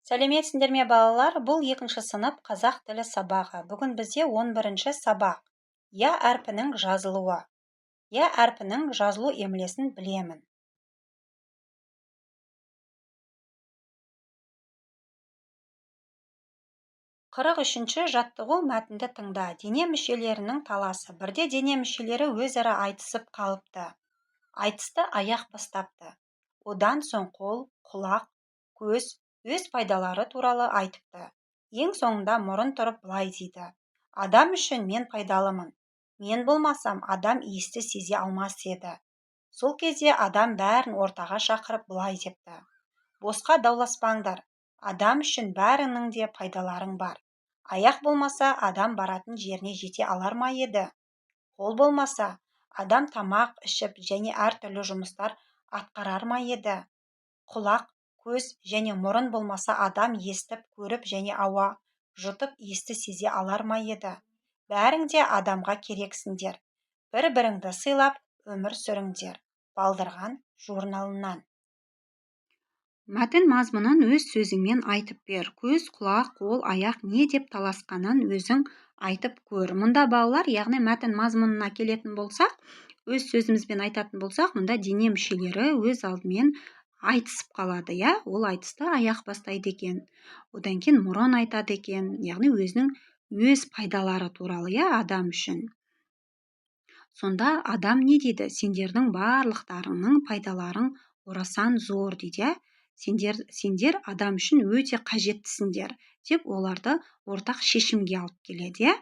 Сәлеметсіңдер ме, балалар? Бұл екінші сынып қазақ тілі сабағы. Бүгін бізде 11 сабақ. Я әрпінің жазылуы. Я әрпінің жазылу емлесін білемін. 43-ші жаттығу. Мәтінді тыңда. Дене мүшелерінің таласы. Бірде дене мүшелері өзара айтысып қалыпты. Айтысты аяқ бастапты. Одан соң қол, құлақ, көз өз пайдалары туралы айтыпты. Ең соңында мұрын тұрып былай дейді: адам үшін мен пайдалымын. Мен болмасам, адам иісті сезе алмас еді. Сол кезде адам бәрін ортаға шақырып былай депті: босқа дауласпаңдар, адам үшін бәріңнің де пайдаларың бар. Аяқ болмаса, адам баратын жеріне жете алар ма еді? Қол болмаса, адам тамақ ішіп және әртүрлі жұмыстар атқарар ма еді? Құлақ, көз және мұрын болмаса, адам естіп, көріп және ауа жұтып иісті сезе алар ма еді? Бәрің де адамға керексіңдер. Бір-біріңді сыйлап өмір сүріңдер. Балдырған журналынан. Мәтін мазмұнын өз сөзіңмен айтып бер. Көз, құлақ, қол, аяқ не деп таласқанын өзің айтып көр. Мұнда балалар, яғни мәтін мазмұнына келетін болсақ, өз сөзімізбен айтатын болсақ, мұнда дене мүшелері өз алдымен айтысып қалады, иә? Ол айтысты аяқ бастайды екен. Одан кейін мұрын айтады екен, яғни өзінің өз пайдалары туралы, иә, адам үшін. Сонда адам не дейді? Сендердің барлықтарыңның пайдаларың орасан зор дейді, иә? Сендер адам үшін өте қажеттісіңдер деп оларды ортақ шешімге алып келеді, иә?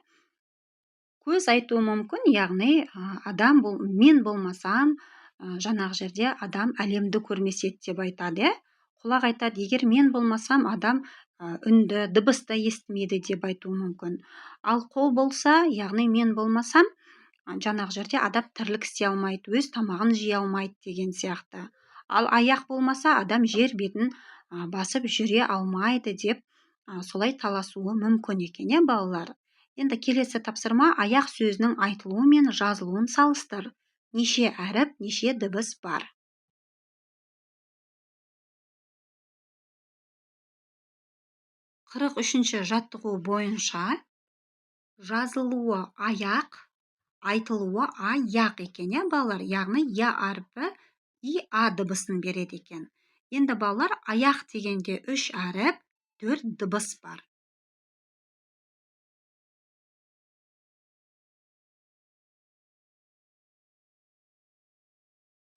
Көз айтуы мүмкін, яғни, адам бол, мен болмасам, жаңағы жерде адам әлемді көрмес еді деп айтады, иә? Құлақ айтады, егер мен болмасам, адам, үнді, дыбысты естімейді деп айтуы мүмкін. Ал қол болса, яғни мен болмасам, жаңағы жерде адам тірлік істей алмайды, өз тамағын жей алмайды деген сияқты. Ал аяқ болмаса, адам жер бетін, басып жүре алмайды деп, солай таласуы мүмкін екен, иә, балалар? Енді келесі тапсырма: аяқ сөзінің айтылуы мен жазылуын салыстыр. Неше әріп, неше дыбыс бар? 43-ші жаттығу бойынша жазылуы аяқ, айтылуы аяқ екен, иә, балалар? Яғни я әрпі и а дыбысын береді екен. Енді балалар, аяқ дегенде 3 әріп, 4 дыбыс бар.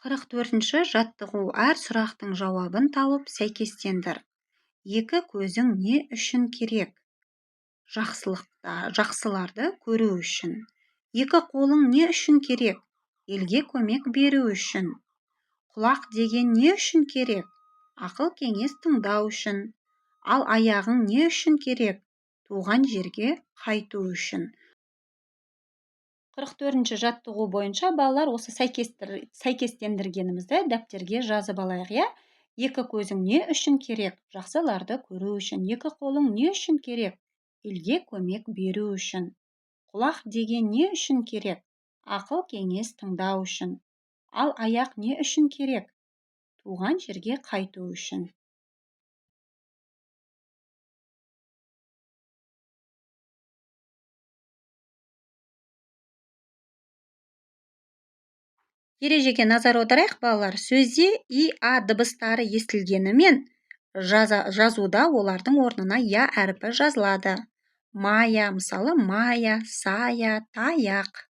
44-ші жаттығу. Әр сұрақтың жауабын тауып сәйкестендір. Екі көзің не үшін керек? Жақсыларды көру үшін. Екі қолың не үшін керек? Елге көмек беру үшін. Құлақ деген не үшін керек? Ақыл кеңес тыңдау үшін. Ал аяғың не үшін керек? Туған жерге қайту үшін. 44-ші жаттығу бойынша балалар осы сәйкестендіргенімізді дәптерге жазып алайық, иә? Екі көзің не үшін керек? Жақсыларды көру үшін. Екі қолың не үшін керек? Елге көмек беру үшін. Құлақ деген не үшін керек? Ақыл кеңес тыңдау үшін. Ал аяқ не үшін керек? Туған жерге қайту үшін. Ережеге назар аударайық, балалар. Сөзде и а дыбыстары естілгенімен, жазуда олардың орнына я әрпі жазылады. Мая, мысалы, мая, сая, таяқ.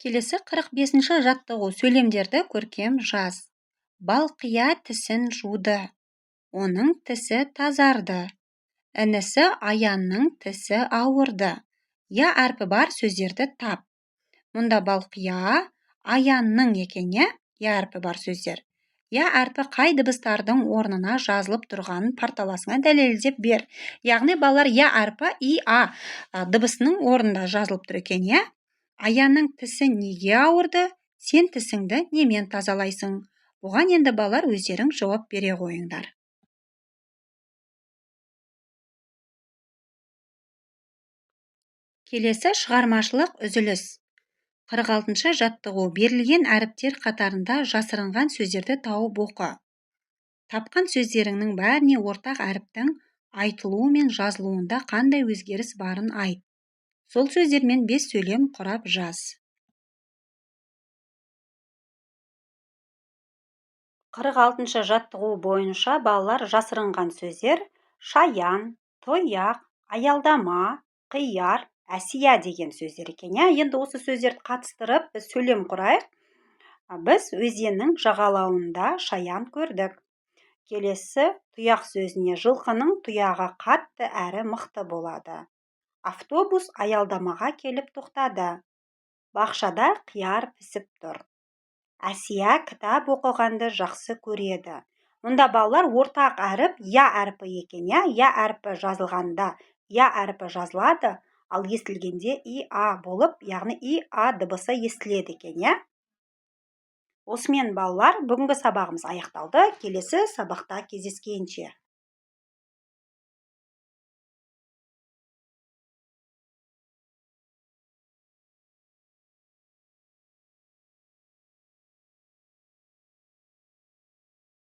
Келесі 45-ші жаттығу. Сөйлемдерді көркем жаз. Балқия тісін жуды. Оның тісі тазарды. Інісі Аянның тісі ауырды. Я әрпі бар сөздерді тап. Мұнда Балқия, Аянның екен, иә? Я әрпі бар сөздер. Я әрпі қай дыбыстардың орнына жазылып тұрғанын парталасыңа дәлелдеп бер. Яғни балалар, я әрпі и а дыбысының орнында жазылып тұр екен, иә? Аянның тісі неге ауырды? Сен тісіңді немен тазалайсың? Бұған енді балалар өздерің жауап бере қойыңдар. Келесі шығармашылық үзіліс. 46-жаттығу. Берілген әріптер қатарында жасырынған сөздерді тауып оқы. Тапқан сөздеріңнің бәріне ортақ әріптің айтылуы мен жазылуында қандай өзгеріс барын айт. Сол сөздермен бес сөйлем құрап жаз. 46-шы жаттығу бойынша, балалар, жасырынған сөздер: шаян, тұяқ, аялдама, қияр, Әсия деген сөздер екен, иә. Енді осы сөздерді қатыстырып, біз сөйлем құрайық. Біз өзеннің жағалауында шаян көрдік. Келесі тұяқ сөзіне: жылқының тұяғы қатты әрі мықты болады. Автобус аялдамаға келіп тоқтады. Бақшада қияр пісіп тұр. Әсия кітап оқығанды жақсы көреді. Мұнда, балалар, ортақ әріп я әрпі екен, иә. Я әрпі жазылғанда я әрпі жазылады, ал естілгенде и а болып, яғни и а дыбысы естіледі екен, иә. Осымен, балалар, бүгінгі сабағымыз аяқталды. Келесі сабақта кездескенше!